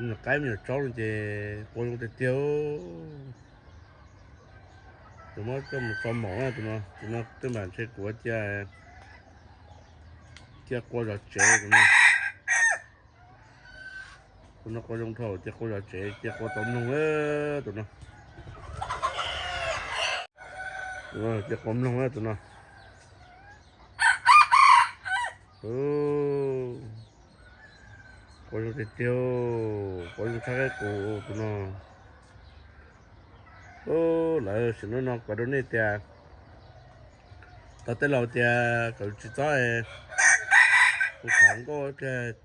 Nyuam qaib me nyuam tsaub no ces qua zoo tiag tiag. Tus muab coj mus tso maum na tus no, tus no tej npam ntshe kuv cia, cia qua zov tsev tus no. Tus no qua zoo dhau, cia qua zov tsev, cia qua tau mloog tus no. Cia qua mloog tus no. Qua zoo tiag tiag, qua zoo tshaj qaib qus tus no. Lawv sim no no kuv rau nej tias, tau tej laus tias kom tsis txhob mus tham nkauj,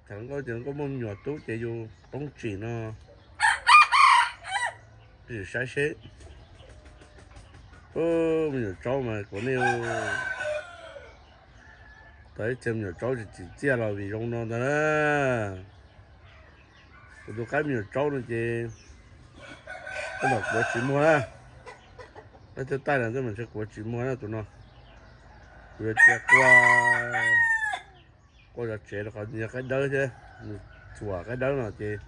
tham nkauj ces nkauj muaj me nyuam tub ces yus poob tsim no. Saib seb, me nyuam tsaub mas kuv nej, tau ib txhia me nyuam tsaub tsis tsim txiaj los vim zoo no ntag na. Kuv tus qaib me nyuam tsaub no ces tej zaum kuv tsis muag na, tej taij no tej zaum ntshe kuv tsis muag na tus no. Kuv yuav cia qua, qua zov tsev rau qhov yog qaib dawb thiab, nws txuam qaib dawb no ces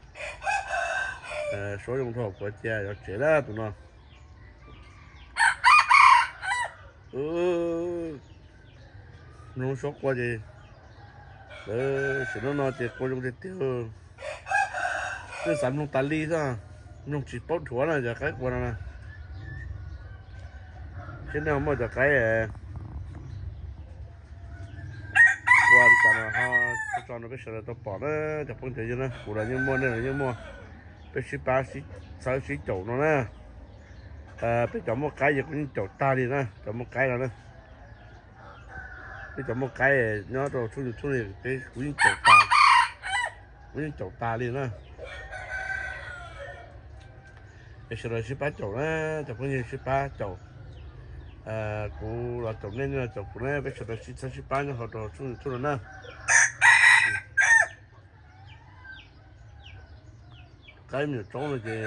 suab zoo dhau, kuv cia zov tsev na tus no. Mloog suab qua ces, lawv sim no no ces qua zoo tiag tiag. Nej xav mloog tas li xwb, mloog tsis paub dhuav na cov qaib qua no na. Seb nej ho muaj cov qaib qua li cas no ho tso rau peb sawv daws tau pom na cov phooj ywg na. Kuv los yeej muaj, nej los yeej muaj, peb sib pab txhawb sib caum no na. Peb cov muaj qaib ces kuv yeej caum tag li na, cov muaj qaib no na. Peb cov muaj qaib nyob rau tshooj YouTube no peb kuv yeej caum tag, kuv yeej caum tag li na. Es sawv daws sib pab caum na, cov phooj ywg sib pab caum. Kuv los caum nej, nej los caum kuv na, peb sawv daws sib txhawb sib pab nyob hauv rau tshooj YouTube no na. Qaib me nyuam tsaub no ces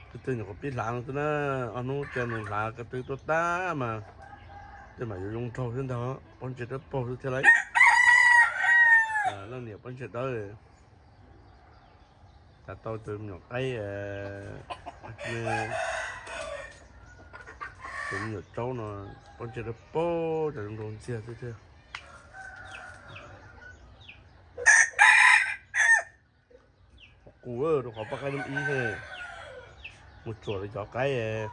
tus twg nyuam qhuav pib hlav no xwb na, ob hnub cia nws hlav ko tw tuaj tag mas tej mam yuav zoo nraug xwb ntag, pob ntseg dawb paug xwb thiab lauj. Leej niam pob ntseg dawb. Cas tau tus me nyuam qaib, tus me nyuam tsaub no pob ntseg dawb paug, cas zoo nraug ntxiag xwb thiab. Qus rau qhov poj qaib ib mus tsuam li cov qaib,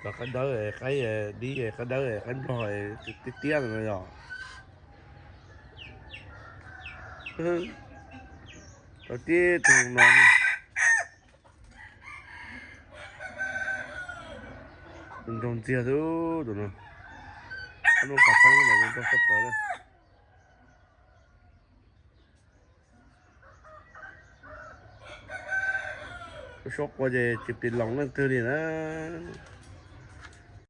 cov qaib dawb, qaib dib, qaib dawb, qaib nplog tiab tiab no yog. Tau tib tug no nraug ntxiag xwb tus no. Ob hnub kav theeb mas zoo nraug tshaj plaws na. Lub suab qua ces tsis pim loos leej twg li na.